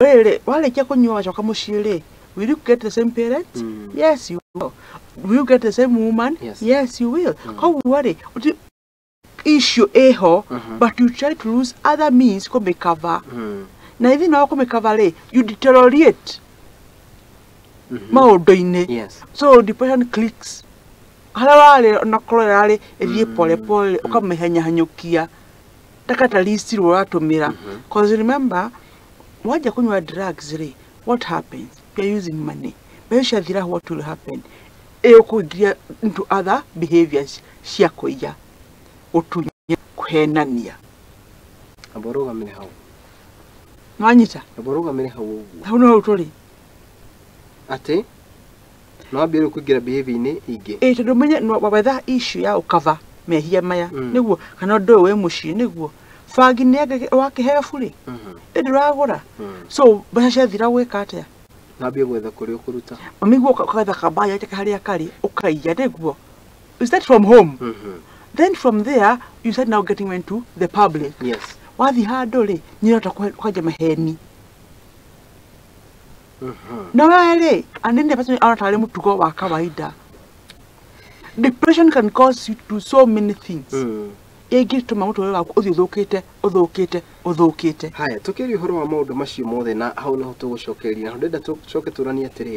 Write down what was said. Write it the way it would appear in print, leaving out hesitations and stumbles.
Rĩrĩ warĩkia kũnyua wacoka mũciĩ rĩ, will you get the same parents? Mm. Yes, you will. Will you get the same woman? Yes. Yes, you will. Koguo rĩ, issue ĩho, but you try to use other means kũmĩcover. Na thĩinĩ wa kũmĩcover rĩ, you deteriorate maũndũ-inĩ. So depression clicks harĩa warĩ, onakorwo ĩrarĩ ĩthiĩ pole pole, ũkamĩhenyahanyũkia ta catalyst rĩ ũratũmĩra. 'Cause remember, wanja kũnyua drugs rĩ, what happens? You are using money. Mbeca ciathira, what will happen? Ĩgũkũingĩria into other behaviors cia kũiya, gũtunya, kũhenania. Amba ũrũgamĩre hau. Nwanyita? Amba ũrũgamĩre hau ũguo. Hau no hau tũrĩ. Atĩ no wambie rĩu kũingĩra behavior-inĩ ingĩ. Ĩ, tondũ menye wetha issue ya ũkava mehia maya, nĩguo kana ũndũ ũyũ wĩ mũciĩ, nĩguo bangi nĩ wakĩheo burĩ, ĩndĩ ũragũra. So mbeca ciathira, gwĩka atĩa? No wambie gwetha kũrĩa ũkũruta. Mamiguo ũkagetha kabaya harĩa karĩ, ũkaiya nĩguo you start from home. Then from there you start now getting into the public. Wathiĩ handũ rĩ, nĩũrahota kwanja maheni. No we rĩ, anene person ona tarĩ mũtugo wa kawaida. Depression can cause you to do so many things ĩngĩtũma mũtũrĩre waku ũthiĩ ũthũkĩte, ũthũkĩte, ũthũkĩte. Haya, tũkĩaria ũhoro wa maũndũ macio mothe, na hau nĩho tũgũcokeria, na ndĩrenda tũcoke tũranie atĩrĩrĩ.